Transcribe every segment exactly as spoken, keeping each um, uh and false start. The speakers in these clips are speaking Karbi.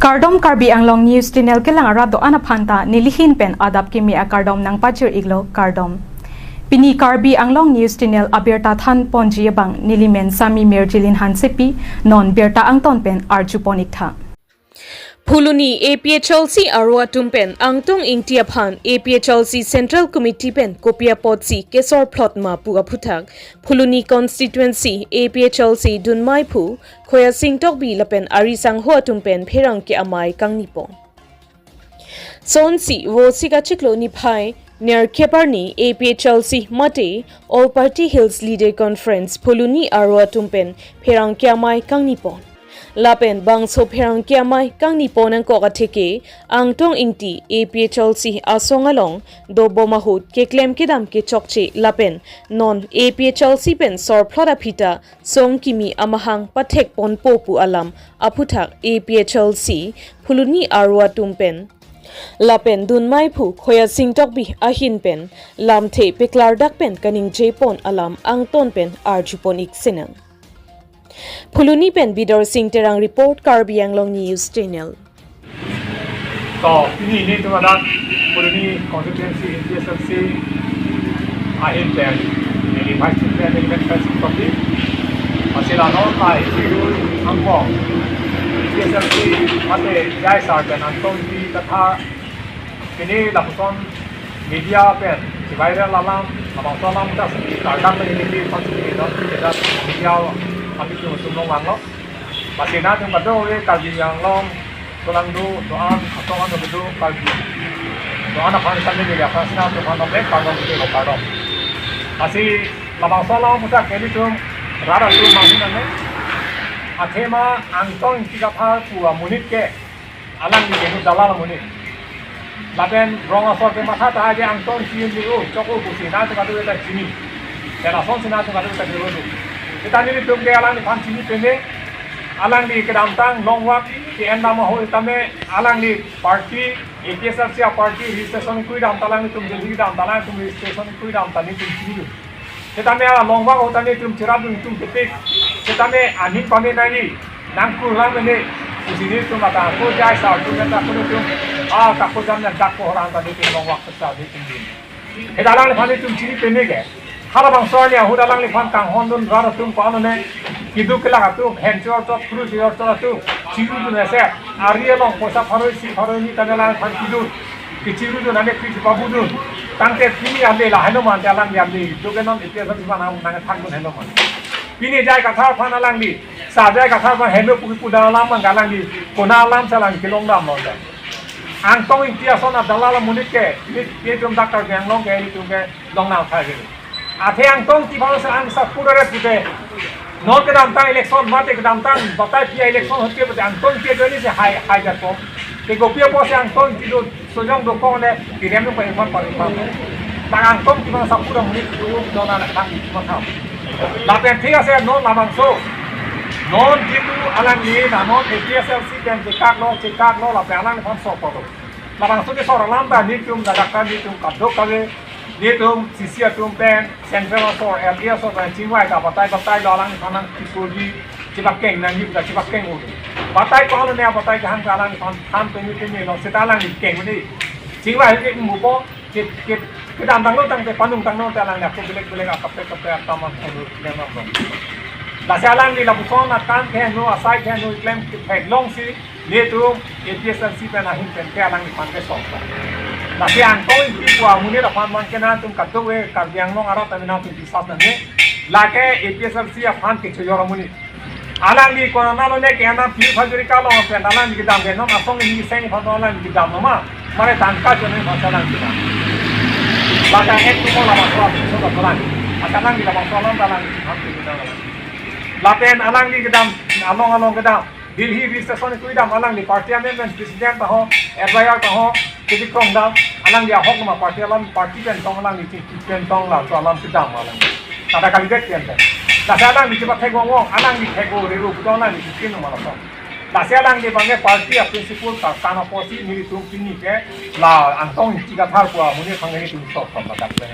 Kardom, Karbi Anglong News Channel kelang arat do-an aphan ta nelihin pen adap kimi akardom nangpachir-iklo, kardom. Pini Karbi Anglong News Channel abirta than ponji abang nelimen Sami Mirjilin Hansepi, non birta angton pen arju pon-iktha. Phuloni A P H L C aro atum pen Angtong Ingti aphan A P H L C Central Committee pen kopi apotsi kesor phlot ma pu aphuthak Phuloni Constituency A P H L C dunmai phu Khoyasing Tokbi lapen ari sangho atum pen pherangke amei kangni pon. Sonsi Vosik achiklo niphai nerkep arni A P H L C mate All Party Hills Leader Conference Phuloni aro atum pen pherangke amei kangni pon. Lapen bangso pherangke amei kangni pon angkok atheke Angtong Ingti A P H L C asong along dobom ahut keklem kedam kechokche lapen non A P H L C pen sor phlot aphi ta song kimi amahang pathek ponpo pu alam aphuthak A P H L C Phuloni aro atum pen lapen dunmai phu Khoyasing Tokbi ahin pen lamthe peklardak pen kaningje pon alam angton pen arju pon-ik sinang. Phuloni pen Bidor Sing Terang report, Karbi Anglong News Channel. To, pini nelitum adak Phuloni Constituency A P H L C ahin pen neli Vice President eleven Khoyasing Tokbi. Masih lano ta isi angkong A P H L C mate J I sir pen Angtong Ingti Kathar pini lapuson media pen viral alam, labangso alam ta si kardom pen neli pasuki non kita media kami tu sumlong wanglo. Masih nelitum kadokave Karbi Anglong kelang do-an, atau anu do Karbi do-an aphan kami media aphan sina tu aphan kami kardom, kardom. Masih labangso alam puta kami tu rara tu manghu nang. Athema Angtong Ingti Kathar pu amonit ke alangli ke dalal amonit. Lapen rong asor kematha tahai ke Angtong Ingti Ingti o, chok o pusi nelitum kadokave ta chini. Pen asonsi nelitum kadokave ta chini. Seta nelitum ke alangliphan chini peme, alangli kedamtang longvak ke-en dam ahoi tame alangli party, A P H L C a party registration kui dam ta alanglitum Delhi dam ta alanglitum registration kui dam ta nelitum chini. Setame alongvak ahut ta nelitum cherap dun tum kepik. Setame aning pame nangji, nangkul lang mene. Pusi nelitum ata ko J I sir atum ta ko nelitum, ah, ta ko jam nang dak ko orang ta nelitum longvak seta nelitum dun. Heda alangliphan nelitum chini peme ke. Halabangso arni ahut alangliphan kanghon dun rat atum pa ano ne. Keduk kelak atum, hen chor chot, kru chor chot atum. Chiru dun ese. Ari along poisa pharo isi pharo hini tame alangliphan kedun. Kechiru dun ane kri chipabudun. Tangte pini ame la henoman te alangli ame. Doke non iti asal siman ham nang thang dun henoman. Pini J I Kathar aphan alangli. Sa J I Kathar aphan heno puki puda alam mang alangli. Kona alam sa alang kelong dam lo. Angtong Ingti ason adalal amonit ke. Ini, ini tum dak Karbi Anglong ke, ini tum ke long nang thai ke. Athe Angtong Ingti aphan sa ang sa pura re pute. Non kedamtang election mate kedamtang batai pia election hote pute Angtong Ingti do ni se hai hai jato. Ke gopi apotsi Angtong Ingti do sojong dokok ne kirem no pai pan pan pan. Bang Angtong Ingti aphan sa pura amonit do non anak kang Ingti aphan. Lapen thik ase non labangso. Non jitu alangli na non A P H L C pen chekak lo chekak lo lapen alangliphan sor pado. Labangso kesor alam ta nelitum dadak ta nelitum kadokave nelitum C C atum pen, Central asor, L T asor pen chingvai ta batai batai lo alangliphan nang kisoji chibakeng nangji ta chibakeng o. Batai ko alo ne batai kehang ta alangliphan than peme peme lo seta alangli keng mene. Chingvai ke mupo ke ke kedamtang lo tangte panung tang lo ta alangli ako belek belek akaprek kaprek akaman ko lo klem lo. Lasi alangli lapuson akam ke no asai ke no klem ke long si nelitum A P H L C pen ahin pen ke alangliphan kesor. Lasi Angtong Ingti pu amonit aphan man ke nelitum kadokave Karbi Anglong arat amin nelitum biswas nang ne. Lake A P H L C aphan kechojor amonit. Alangli kona nalo ne ke anam phi phajuri kalong pen alangli kedam ke non asong ini seng aphan alangli kedam lo ma. Mane tangka chone aphan alangli kedam. Lake ek tu mo labangso alam so ta alang. Asa alangli labangso alam ta alangli aphan kedam. Lapen alangli kedam along along kedam. Delhi registration kui dam alangli party amendment president ta ho, advisor ta ho, kiti krong dam, alangli ahok ma party alam party pen tong alangli ching pen tong la so alam kedam alangli. Tada kali det pen pen. Lasi alangli chepathek wong wong, alangli thek o re o puto alangli chikin ma la so. Lasi alangli bang ke party a principle ta kana posi nelitum pini ke la Angtong Ingti Kathar pu amonit aphan nelitum sok sok la dak le.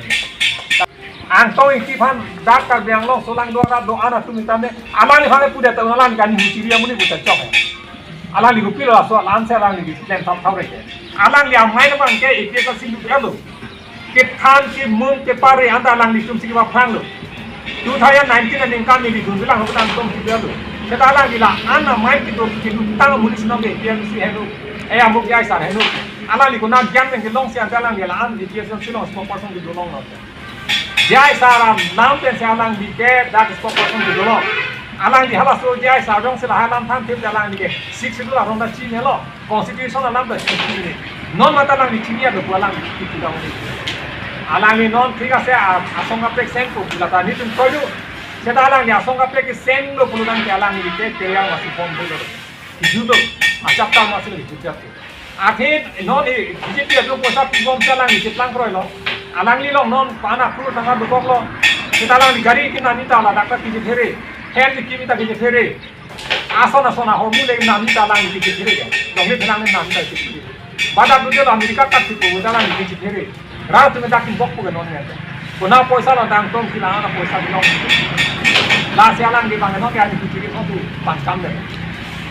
Angtong Ingti aphan dak Karbi Anglong solang do arat do-an atum tame alangliphan pudet ta alang kani huchiri amonit pudet chok. Alangli kopilo laso alam si alangli klem thap thap reke. Alangli amei abang ke A P H L C lut lo. Kethan kemung kepare anta alanglitum si kepaphrang lo. Two thousand nineteen aningkan neli dunlang lo tangtum si lo. Seta alangli la-an amei kedo kelutang amonit si nong ke A P H L C henlo. Eh, amuk ya sar henlo. Alangli konat jang nang kelong si anta alangli la-an A P H L C along spokesperson kedo longlo. J I sar alam pen si alangli ke dak spokesperson kedo lo. Alangli halaso J I sar jongsi lahai alam than thip alangli ke Sixth Schedule arong ta chinilo. Constitution alam ta chinilo. Non mata alangli chini ado pu alangli kitu dang ni. Alangli non thik ase a-, asong kaprek sengpo pu lata nelitum kroidu. Seta alangli asong kaprek ke senglo pulotangte alangli ke keyang masih bom dolo. Kijulo. Achap ta masih lagi jujak. Athe non he B J P atum poisa pibom si alangli cheplang kroilo. Alangli along non pana kru tangka dokoklo. Seta alangli gari kinani ta ladak ta kejephere. Her kimi ta kejephere. Ason ason ahormu le nani ta alangli kejephere ke. Dongle phenang nani ta kejephere. Badak dudelo America kat si pu ta alangli kejephere. Rat atum dak kimbok pu ke non ya. Konat poisa lo tangtum kila ana poisa binong. Lasi alangli abang non ke ani kiri kiri satu pangkam deh.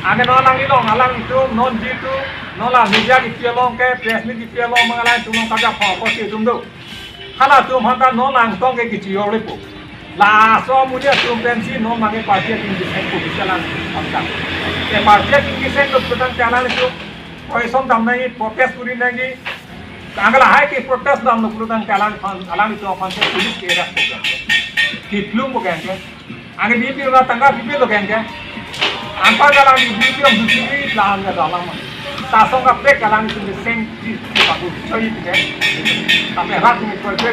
Ane non alangli along, alanglitum non jitu, non la media kipi along ke, press meet kipi along, mangalai tum non kaja pho ko si tum do. Halatum aphan ta non Angtong ke kichi yor lepo. Laso amonit atum pensi non mane party atum kisen ko bisa lang pangkam. Ke party atum kisen lo putang jalan itu. Koison dam nangji, protest kuri nangji. Angkala hai ke protest damlo pulotangte alangphan, alanglitum aphan ke police ke arrest ko ke. Kiplum ko ke. Anke B J P ra tangka B J P lo ke. Anpa alangli B J P ang duty ri lang ke dalam. Asong kaprek alangtum ke seng di paku choi ke. Tapi rat ni koi ke.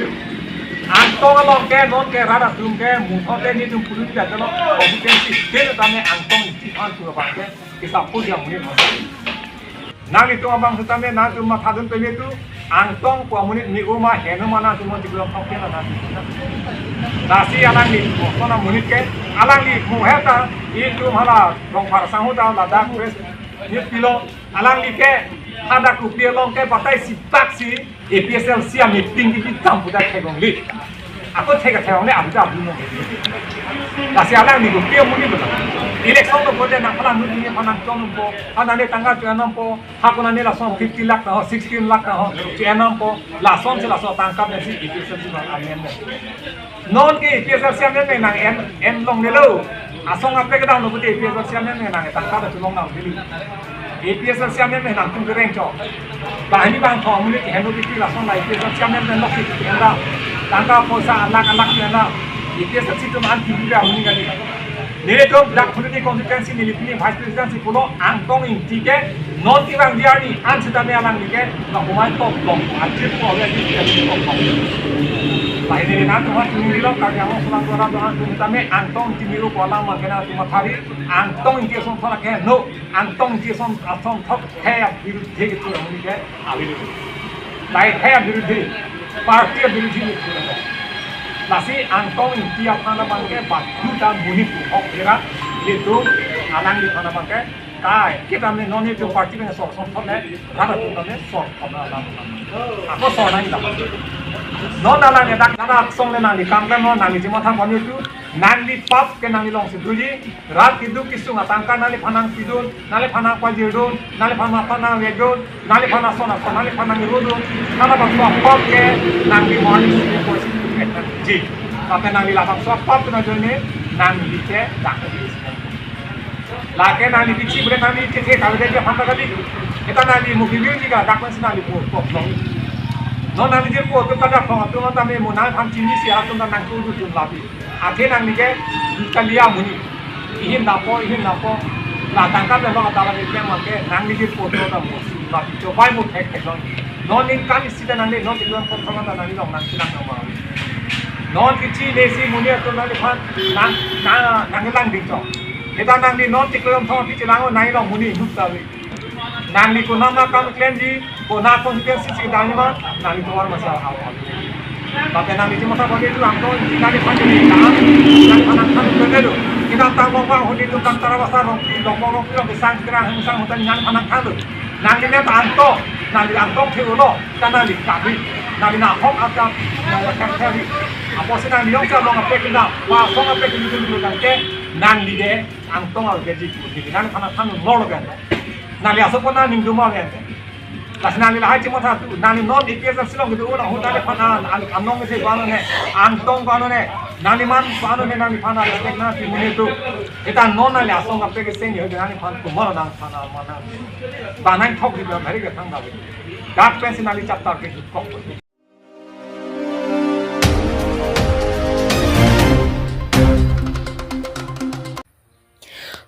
Angtong along ke non ke rat atum ke mutho ke nelitum pulun ke lo. Kompetensi ke tame Angtong Ingti aphan tu abang ke. Kisapul yang mungkin. Nanglitum abang setame nangtum mathadun peme tu Angtong pu amonit ni uma henu mana tum mon tiklong thok kena nang. Lasi alangli kona amonit ke alangli muheta itum hala Rongphar sanghu ta ladak press meet pilo alangli ke hadak kopi along ke batai sitak si A P H L C a meeting kipi tam pudak thek longle. Ako thek thek longle abu abu no. Lasi alangli kopi amonit betul. Election to bote nang pala nun ni panang chong po, hana ne tangka chong po, hakuna ne lason fifty lakh ta ho, sixteen lakh ta ho, chong po, lason si lason tangka pensi A P H L C non amen. Non ke A P H L C amen nang en, en longlelo. Asong kaprek kedam lo pute A P H L C amen nang tangka ta chelong nang dili. A P H L C amen nangtum kereng chok. Bahini bang thong amonit henu kiti lason la A P H L C amen lok kiti enda. Tangka poisa alak alak enda. A P H L C atum an kiri amonit kali. Nelitum dak Phuloni constituency neli pini vice president si pulo Angtong Ingti ke non tirang diar ni an sitame alangli ke na humai top dong ajit ko ave ajit ke top dong. Bahini nangtum an tumi lo kami ang sulang sulang dong an tumi tame Angtong Ingti miru ko alam ma kena tuma thari Angtong Ingti ason phala ke no Angtong Ingti ason ason thok he birudhe ke tu amonit ke avi lo. Lahai he birudhe, party birudhe ni tu. Lasi Angtong Ingti aphan abang ke batu dan bunyi tu hok hera itu alangli aphan abang ke kai kita ne non itu party ne sor sor thot ne rara tu ne sor thot na alam. Ako sor nang lam. Non alangli dak nara song le nangli kam kan non nangli jima tham pon itu nangli pap ke nangli along si duji rat keduk kesung atangka nangliphan nangpidun, nangliphan nangpajirdun, nangliphan matha nangvedun, nangliphan ason ason, nangliphan nangrudun, nana bangso apap ke nangli morning sini porsi tu ke nangji. Tapi nangli la bangso apap tu na joine nangli ke dak ke di sini. Lake nangli bichi boleh nangli cethe kami dia dia phanta kali. Kita nangli mungkin dia juga dak pun si nangli pur pur long. Non nangli dia pur tu kada phang tu non tame mo nang phang chini si atum nang tu tu labi. Athe nangli ke kalia amonit. Ihin lapo, ihin lapo. La tangka le lo atala le klemang ke nangli ke poto ta mo. La picho bai mo thek thek long. Non ningkan isi ta nangli non tiklong pon thong ta nangli long nang silang nang ma. Non kichi le si amonit atum nangliphan nang nang nang lang ding chong. Kita nangli non tiklong thong kichi lang nangli long amonit nuk ta wi. Nangli konat ma kam klemji, konat constituency si dang ma, nangli tovar masa awal. Tapi nangli cuma sa bagi itu Angtong, nangliphan ini kan, nangliphan kan betul tu. Kita tahu bahwa huni tu kan tara basa rong, rong rong rong pisang kira hang sang hutan nangliphan kan tu. Nangli ne Angtong, nangli Angtong theu lo, kan nangli kami, nangli na hok akan, nangli kan kami. Apa sih nangli yang siapa nggak pernah, pasong apa gitu gitu kan ke, nangli deh. Angtong arlo gaji pur, nangliphan than lor lo kan. Nangli aso pon nangning duma ven. Lasi nangli lahai chimot hatu. Nangli non A P H L C along kedo un ahut nangli phan an, an, anong isi ko-an un he, angtong ko-an un he, nangli man ko-an un he, nangli phan an respect nangpi monit atum. Seta non nangli asong kaprek keseng yo nangli phan kumar nang phan an man nang. Ba nangthok di ba mari ke thang dawi. Dak pensi nangli chapter ke kok.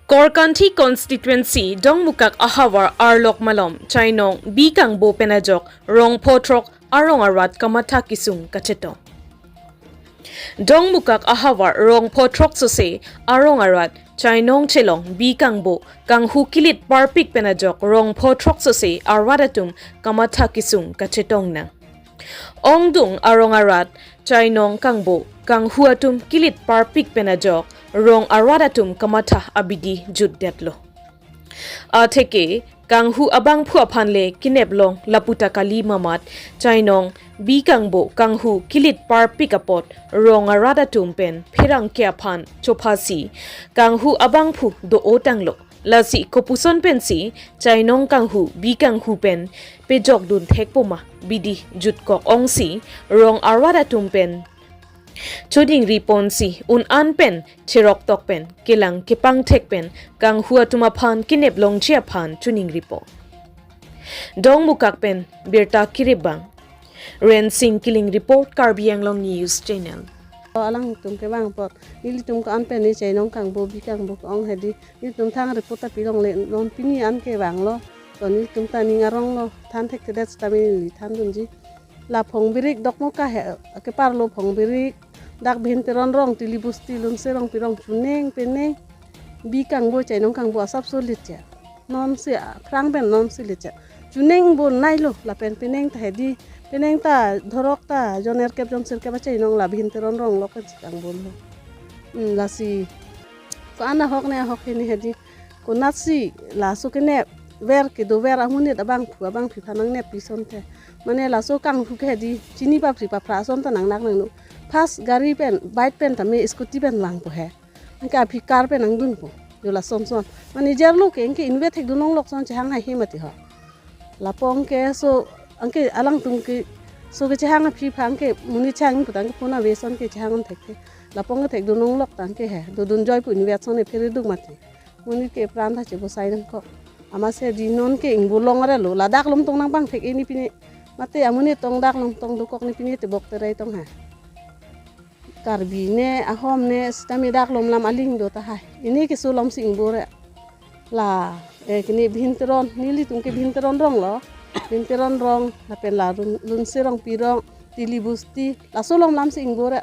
Korkanthi constituency Dongmukak ahavar arlok malom Chainong B. Kangbo pen ajok rong pho throk arong arat kamatha kesung kachetong. Dongmukak ahavar rong pho throk sose arong arat Chainong chelong B. Kangbo kanghu kilit parpik pen ajok rong pho throk sose arat atum kamatha kesung kachetong nang. Ongdung arong arat Chainong Kangbo kanghu atum kilit parpik pen ajok rong arat atum kamatha abidi jutdetlo. Atheke kanghu abangphu aphan le kinep long lapu ta kali mamat Chainong B. Kangbo kanghu kilit parpik apot rong arat atum pen pherangke aphan chophasi kanghu abangphu do-o tanglo. Lasi kopuson pensi Chainong kanghu B. Kangbo pen pejok dun thekpo ma bidi jutkok ongsi rong arat atum pen choningri ponsi un-an pen cherok tok pen kelang kepangthek pen kanghu atum aphan kinep longji aphan choningripo. Dongmukak pen birta kiribang. Rensing Killing report, Karbi Anglong News Channel. Alangtum kevang apot nelitum ko-an pen ne Chainong Kangbo, B. Kangbo ko-ong hedi. Nelitum thang report ta pilongle, non pini an kevanglo. To nelitum ta ning aronglo, than thekthedet sitame neli thandunji. La Phongbirik Dokmoka he, keparlo Phongbirik, dak Bhinteron rong, Tili Busti, Lunse Rongpi rong, chuneng peneng, B. Kangbo, Chainong Kangbo asap solid ya. Non si, ah, phrang pen non si le cha. Chuneng bo nailo, lapen peneng ta hedi, peneng ta dhorok ta, jon erkep jon sirkep achainong la Bhinteron rong lok pen si kangbo lo. Hmm, lasi ko-an ahok ne ahok hini hedi. Konatsi laso kenep ver kedo ver amonit abangphu abangphi aphan nangnep pison te. Mane laso kanghu ke hedi chini papri paphra ason ta nangnak nangno. First gari pen, bike pen tame scooty pen vangpo he. Anke aphi car pen nangdunpo. Jo lason son. Mane jar lo ke anke inutvet thekdun longlok son chehang haihe mati ho. Lapu anke so anke alangtum ke so kechehang aphi aphan ke monit chehang pu tangke puna ve son ke chehang an thekthe. Lapu anke thekdun longlok tangke he. Dodun joi pu inutvet son e phere duk mati. Monit ke pran tha chebosai nangkok. Amatsi di non ke ingbo long arelo. Ladak lom tong nangpangthek-e ne pine. Mate amonit tong dak lom tong dokok ne pine tebok terai tong he. Karbi ne, Ahom ne, sitame dak lom lam aling do tahai. Ini keso lom si ingbor-e. La, eh, kini Bhinteron, nelitum ke Bhinteron rong lo. Bhinteron rong, lapen la Lun-, Lunse Rongpi rong, Tili Busti, laso lom lam si ingbor-e.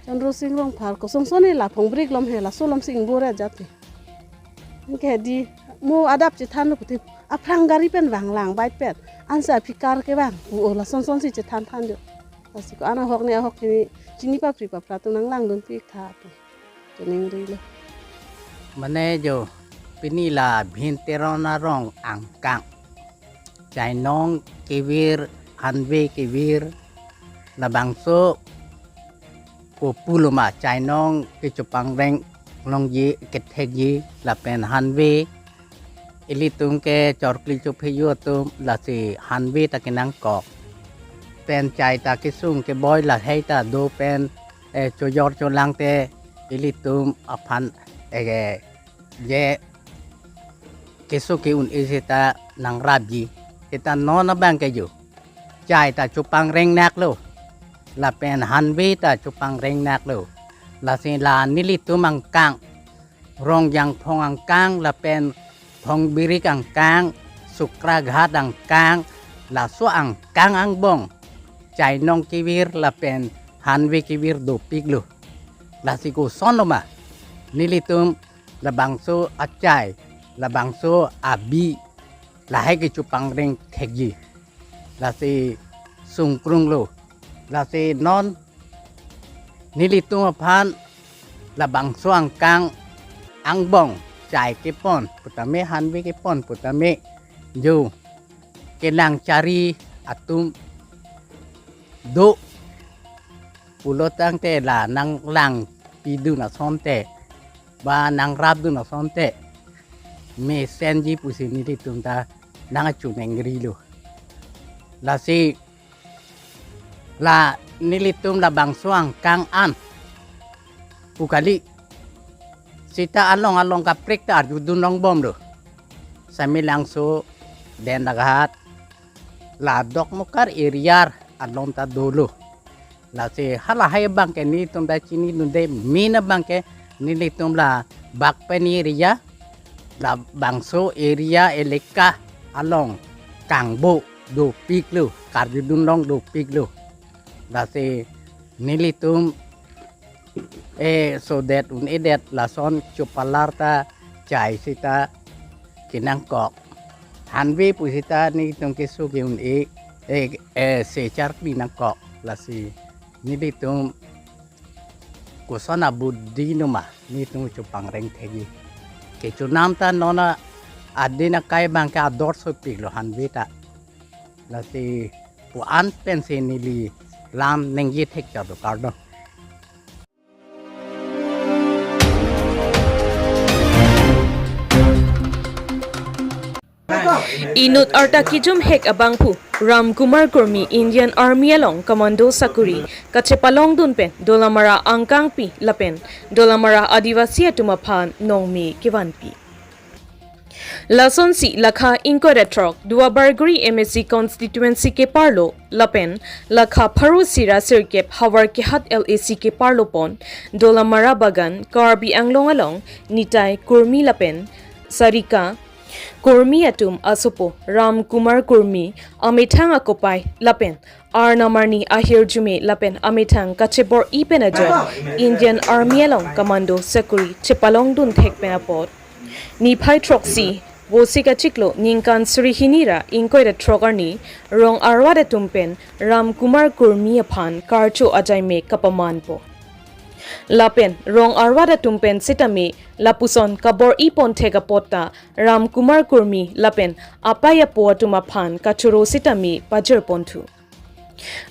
Chandra Sing Rongphar, kosong soni la Phongbrik lom he, laso lom si ingbor-e jati. Anke di, mo adap chethan lo kuti, aphrang gari pen vanglang, bike pen. Ansi aphi car kevang, o, o, lason son si chethan than jo. Lasi ko-an ahok ne ahok hini chini papri paphra atum nanglangdun pik tha atum. Choningri lo. Mane jo pini la Bhinteron arong angkang. Chainong kevir, Hanve kevir, labangso kopulo ma Chainong kechopangreng longji kethekji lapen Hanve ilitum ke chorkli chopheju atum lasi Hanve ta kenangkok. Pen chai ta kesung keboi lahei ta do pen, eh, chojor cholang te ilitum aphan, eh, je keso ke-un isi ta nangrapji. Seta non abang ke jo. Chai ta chopangreng naklo. Lapen Hanve ta chopangreng naklo. Lasi la nelitum angkang. Rongjangphong angkang lapen Phongbirik angkang, Sukraghat angkang, laso angkang angbong Chainong kevir lapen Hanve kevir dopiklo. Lasi koson lo ma nelitum labangso achai, labangso abi, lahei kechopangreng thekji. Lasi sungkrung lo. Lasi non nelitum aphan labangso angkang angbong chai kepon putame Hanve kepon putame jo kenangchari atum do pulo tangte la nanglangpidun asonte ba nangrapdun asonte mesenji pusi nelitum ta nangkachoningrilo. Lasi la nelitum labangso angkang an pu kali, seta along along kaprek ta arjudun longbomlo. Samelangso, Dendaghat, la Dokmokar area along ta dolo. Lasi halahai abangke nelitum ta chinidunde, main abangke nelitum la Bagpani area, labangso area elaka along kangbo dopiklo, karjudun long dopiklo. Lasi nelitum eh, so det un-edet lason chopalar ta chai seta kenangkok. Hanve pu seta nelitum keso ke-un-e, eh, eh, se charkli nangkok. Lasi nelitum koson abuddhi numa nelitum chopangreng thekji. Kechonam ta non adin akai abangke ador sopiklo hanve ta. Lasi pu-an pensi neli lam ningje thekchotlo, kardom. Inut arta kejum hek abangphu Ram Kumar Kurmi Indian Army along commando sakuri kachepalongdun pen Dolamara angkangpi lapen Dolamara Adivasi atum aphan nongme kevanpi. Lasonsi lakha ingkoi ra throk Duarbagori M A C constituency keparlo lapen lakha pharo isi ra sirkep Howraghat L A C keparlo pon Dolamara Bagan Karbi Anglong along Nitai Kurmi lapen Sarika Kurmi atum asopo Ram Kumar Kurmi amethang akopai lapen arnam arni ahirjume lapen amethang kachebor-i pen ajok Indian Army along commando sakuri chepalongdun thek pen apot niphai throksi Vosik achiklo ningkan suri hini ra ingkoi ra throk arni rong arwat atum pen Ram Kumar Kurmi aphan karcho ajaime kapamanpo. Lapen rong arwat atum pen sitame lapuson kabor-i pon thek apot ta Ram Kumar Kurmi lapen apai apo atum aphan kachoro sitame pajirponthu.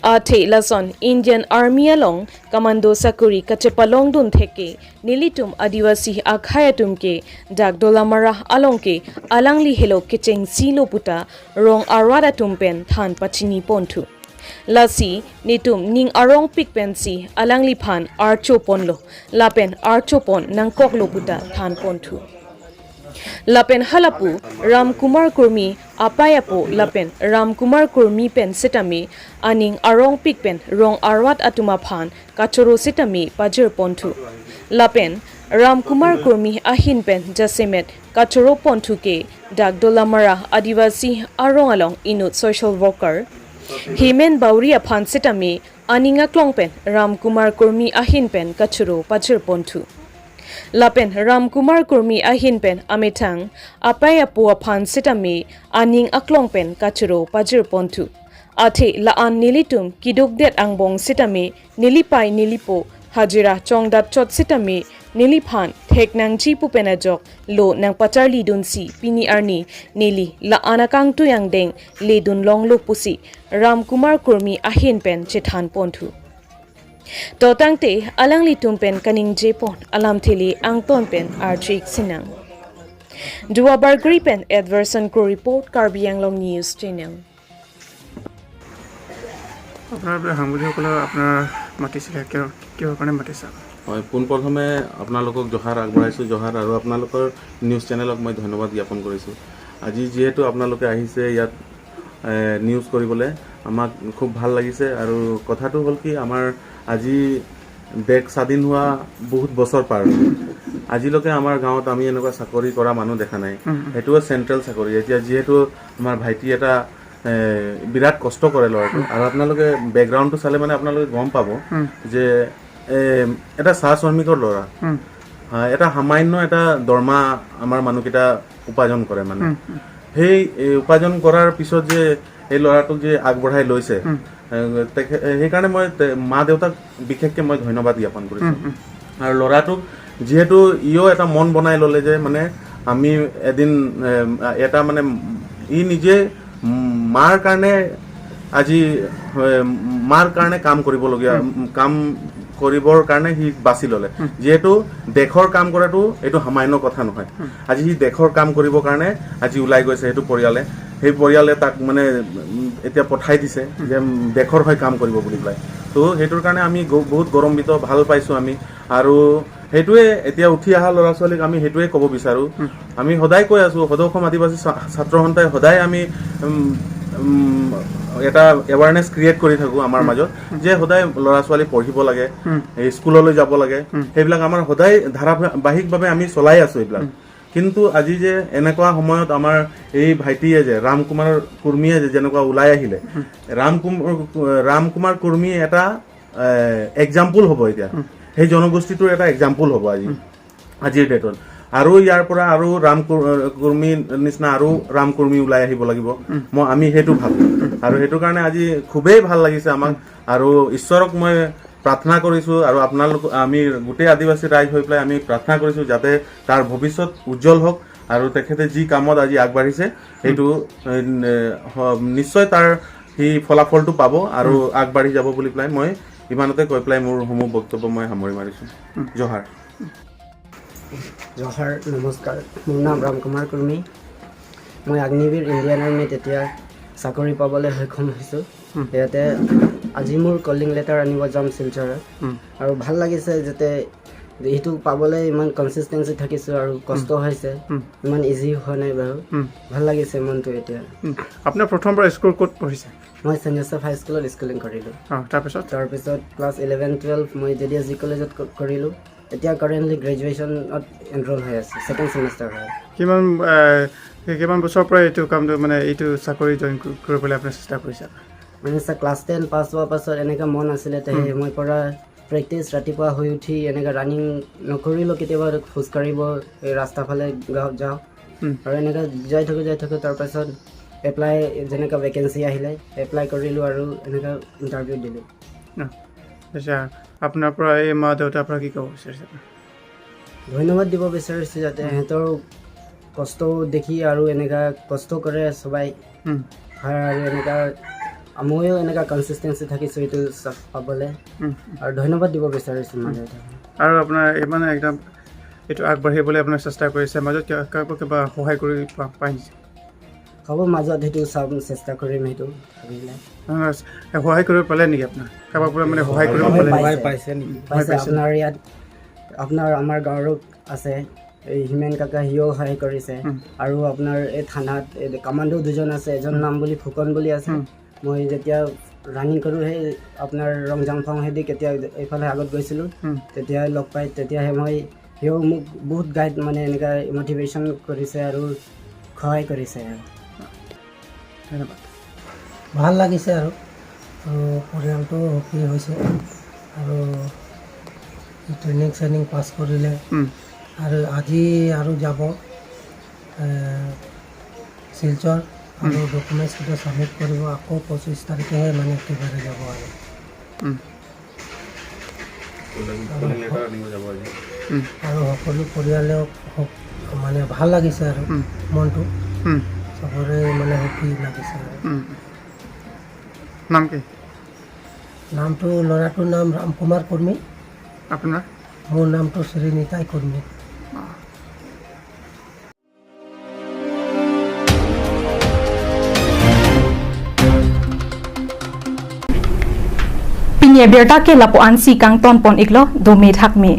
Athe lason Indian Army along commando sakuri kachepalongdun thek ke nelitum Adivasi akhai atum ke dak Dolamara along ke alangli helo kechengsilo puta rong arwat atum pen than pachiniponthu. Lasi netum ning arongpik pensi alangliphan archoponlo lapen archopon nangkoklo puta thanponthu. Lapen halapu Ram Kumar Kurmi apai apo lapen Ram Kumar Kurmi pen sitame aning arongpik pen rong arwat atum aphan kachoro sitame pajirponthu. Lapen Ram Kumar Kurmi ahin pen jasemet kachoroponthu ke dak Dolamara Adivasi arong along inut social worker Hemen Bauri aphan sitame aning aklong pen Ram Kumar Kurmi ahin pen kachoro pajirponthu. Lapen Ram Kumar Kurmi ahin pen amethang apai apo aphan sitame aning aklong pen kachoro pajirponthu. Athe la-an nelitum keduk det angbong sitame nelipai nelipo hajira chongdat chot sitame neliphan thek nangji pu pen ajok lo nangpacharlidunsi pini arni neli la-an akangtui angdeng ledun longlo pusi Ram Kumar Kurmi ahin pen chethanponthu. To tangte alanglitum pen kaningjepon alamthe le angton pen arju-ik sinang. Duarbagori pen Edverson Kro report, Karbi Anglong News Channel. আপোনাৰ বোলে সাংবাদিকসকলক আপোনাৰ মাতিছিলে, কিয়, কিহৰ কাৰণে মাতিছে? হয়, পোনপ্ৰথমে আপোনালোকক জহাৰ আগবঢ়াইছোঁ, জহাৰ, আৰু আপোনালোকৰ নিউজ চেনেলক মই ধন্যবাদ জ্ঞাপন কৰিছোঁ। আজি যিহেতু আপোনালোকে আহিছে ইয়াত, এ, নিউজ কৰিবলৈ, আমাক খুব ভাল লাগিছে। আৰু কথাটো হ'ল কি, আমাৰ আজি দেশ স্বাধীন হোৱা বহুত বছৰ পাৰ হ'ল। আজিলৈকে আমাৰ গাঁৱত আমি এনেকুৱা চাকৰি কৰা মানুহ দেখা নাই। উম, উম। সেইটোও চেণ্ট্ৰেল চাকৰি। এতিয়া যিহেতু আমাৰ ভাইটি এটা, এ, বিৰাট কষ্ট কৰে ল'ৰাটো। উম। আৰু আপোনালোকে বেকগ্ৰাউণ্ডটো চালে মানে আপোনালোকে গম পাব উম। যে, এ, এটা চাহ শ্ৰমিকৰ ল'ৰা। উম। হা, এটা সামান্য এটা দৰমহা আমাৰ মানুহকেইটা উপাৰ্জন কৰে মানে। উম, উম। সেই, এ, উপাৰ্জন কৰাৰ পিছত যে এই ল'ৰাটোক যে আগবঢ়াই লৈছে, উম। এ, তেখে-, এ, সেইকাৰণে মই তে-, মা দেউতাক বিশেষকৈ মই ধন্যবাদ জ্ঞাপন কৰিছোঁ। উম, উম। আৰু ল'ৰাটোক যিহেতু ইও এটা মন বনাই ল'লে যে মানে আমি এদিন, এ, এটা মানে ই নিজে মাৰ কাৰণে আজি, এ, মাৰ কাৰণে কাম কৰিবলগীয়া, উম। কাম কৰিবৰ কাৰণে সি বাছি ল'লে। যিহেতু দেশৰ কাম কৰাটো এইটো সামান্য কথা নহয়। আজি সি দেশৰ কাম কৰিবৰ কাৰণে আজি ওলাই গৈছে সেইটো পৰিয়ালে। সেই পৰিয়ালে তাক মানে, উম, এতিয়া পঠাই দিছে যে, উম, দেশৰ হৈ কাম কৰিব বুলি পেলাই। তো সেইটোৰ কাৰণে আমি গ-, বহুত গৌৰৱান্বিত, ভাল পাইছোঁ আমি। আৰু সেইটোৱে এতিয়া উঠি অহা ল'ৰা ছোৱালীক আমি সেইটোৱে ক'ব বিচাৰোঁ। আমি সদায় কৈ আছোঁ, সদৌ অসম আদিবাসী ছা-, ছাত্ৰ সন্থাই সদায় আমি, উম, উম, এটা এৱাৰনেছ ক্ৰিয়েট কৰি থাকোঁ আমাৰ মাজত, যে সদায় ল'ৰা ছোৱালী পঢ়িব লাগে, এই স্কুললৈ যাব লাগে। সেইবিলাক আমাৰ সদায় ধাৰাবাহিকভাৱে আমি চলাই আছোঁ এইবিলাক। কিন্তু আজি যে এনেকুৱা সময়ত আমাৰ এই ভাইটিয়ে যে, ৰাম কুমাৰ কুৰ্মীয়ে যে যেনেকুৱা ওলাই আহিলে, ৰাম কুম-, ৰাম কুমাৰ কুৰ্মী এটা, এ, এক্সাম্পল হ'ব এতিয়া। সেই জনগোষ্ঠীটোৰ এটা এক্সাম্পল হ'ব আজি, আজিৰ ডেটত। আৰু ইয়াৰ পৰা আৰু ৰাম কু-, কুৰ্মী নিচিনা আৰু ৰাম কুৰ্মী ওলাই আহিব লাগিব। মই, আমি সেইটো ভাবোঁ। আৰু সেইটো কাৰণে আজি খুবেই ভাল লাগিছে আমাক। আৰু ঈশ্বৰক মই প্ৰাৰ্থনা কৰিছোঁ আৰু আপোনালোক, আমি গোটেই আদিবাসী ৰাইজ হৈ পেলাই আমি প্ৰাৰ্থনা কৰিছোঁ যাতে তাৰ ভৱিষ্যত উজ্জ্বল হওক আৰু তেখেতে যি কামত আজি আগবাঢ়িছে সেইটো, এ, হ-, নিশ্চয় তাৰ সি ফলাফলটো পাব আৰু আগবাঢ়ি যাব বুলি পেলাই মই ইমানতে কৈ পেলাই মোৰ সমূহ বক্তব্য মই সামৰি মাৰিছোঁ। জহাৰ। জহাৰ, নমস্কাৰ। মোৰ নাম ৰাম কুমাৰ কুৰ্মী। মই আগ্নিবীৰ ইণ্ডিয়ান আৰ্মিত এতিয়া চাকৰি পাবলৈ সক্ষম হৈছোঁ। ইয়াতে আজি মোৰ কলিং লেটাৰ আনিব যাম শিলচৰত। আৰু ভাল লাগিছে যাতে এইটো পাবলৈ ইমান কনচিষ্টেঞ্চি থাকিছোঁ আৰু কষ্ট হৈছে। ইমান ইজি হোৱা নাই বাৰু। ভাল লাগিছে মনটো এতিয়া। আপোনাৰ প্ৰথমবাৰ স্কুল ক'ত পঢ়িছে? মই ছেইণ্ট জোচেফ হাই স্কুলত স্কুলিং কৰিলোঁ। তাৰপিছত? তাৰপিছত ক্লাছ ইলেভেন টুৱেলভ মই জে ডি এছ জি কলেজত ক-, কৰিলোঁ। এতিয়া কাৰেণ্টলি গ্ৰেজুৱেশ্যনত এনৰল হৈ আছে, ছেকেণ্ড ছেমিষ্টাৰ হয়। কিমান, এ, কি-, কিমান বছৰৰ পৰা এইটো কামটো, মানে, এইটো চাকৰি জইন কৰি, কৰিবলৈ আপুনি চেষ্টা কৰিছে? মানে, ছাৰ, ক্লাছ টেন পাছ হোৱাৰ পাছত এনেকুৱা মন আছিলে, তে মই পৰা প্ৰেক্টিছ, ৰাতিপুৱা শুই উঠি এনেকুৱা ৰানিং নকৰিলেও কেতিয়াবা খোজকাঢ়িব, এই ৰাস্তা ফালে গাঁৱত যাওঁ। আৰু এনেকুৱা যাই থাকোঁ, যাই থাকোঁ, তাৰ পাছত এপ্লাই, যেনেকুৱা ভেকেঞ্চি আহিলে, এপ্লাই কৰিলোঁ আৰু এনেকুৱা ইণ্টাৰভিউ দিলোঁ। আচ্ছা, আপোনাৰ পৰা এই মা দেউতাৰ পৰা কি ক'ব বিচাৰিছে আপুনি? ধন্যবাদ দিব বিচাৰিছোঁ যাতে সিহঁতৰ কষ্ট দেখি আৰু এনেকা কষ্ট কৰে সবাই। আৰু এনেকা ময়ো এনেকা কনচিষ্টেঞ্চি থাকিছোঁ এইটো চব পাবলৈ। আৰু ধন্যবাদ দিব বিচাৰিছোঁ মা দেউতাক। আৰু আপোনাৰ ইমান একদম এইটো আগবাঢ়িবলৈ আপোনাৰ চেষ্টা কৰিছে, মাজত কিবা, কাৰোবাক কিবা সহায় কৰি পা-, পায় নেকি? হ'ব, মাজত সেইটো চাম, চেষ্টা কৰিম সেইটো ভাবিলে। নহয়, নহয়, সহায় কৰিব পালে নেকি আপোনাৰ? কাৰোবাৰ পৰা মানে সহায় কৰিব পালে নেকি? সহায় পাইছে নেকি? পাইছে, আপোনাৰ ইয়াত, আপোনাৰ আমাৰ গাঁৱৰ আছে, এই হিমেন কাকা, সিও সহায় কৰিছে। আৰু আপোনাৰ এই থানাত এই কামাণ্ডো দুজন আছে, এজন নাম বুলি ফুকন বুলি আছে। মই যেতিয়া ৰানিং কৰোঁ, সেই আপোনাৰ ৰংজাংফং হেদি কেতিয়া এইফালে আগত গৈছিলোঁ, তেতিয়া লগ পাই, তেতিয়াহে মই, সিও মোক বহুত গাইড, মানে, এনেকা মটিভেশ্যন কৰিছে আৰু সহায় কৰিছে আৰু। ধন্যবাদ। ভাল লাগিছে আৰু, আৰু পৰিয়ালটো সুখী হৈছে আৰু ট্ৰেইনিং চেইনিং পাছ কৰিলে আৰু আজি আৰু যাব, এ, শিলচৰ আৰু ডকুমেণ্টছ কেইটা ছাবমিট কৰিব, আকৌ পঁচিছ তাৰিখেহে মানে একেবাৰে যাব আৰু। আৰু সকলো পৰিয়ালেও হক-, মানে, ভাল লাগিছে আৰু মনটো। চবৰে মানে সুখী লাগিছে আৰু। নাম কি? নামটো, ল'ৰাটোৰ নাম ৰাম কুমাৰ কুৰ্মী। আপোনাৰ? মোৰ নামটো শ্ৰী নিতাই Kurmi. Pini abirta ke lapu-an si kangton pon iklo, dome thakme.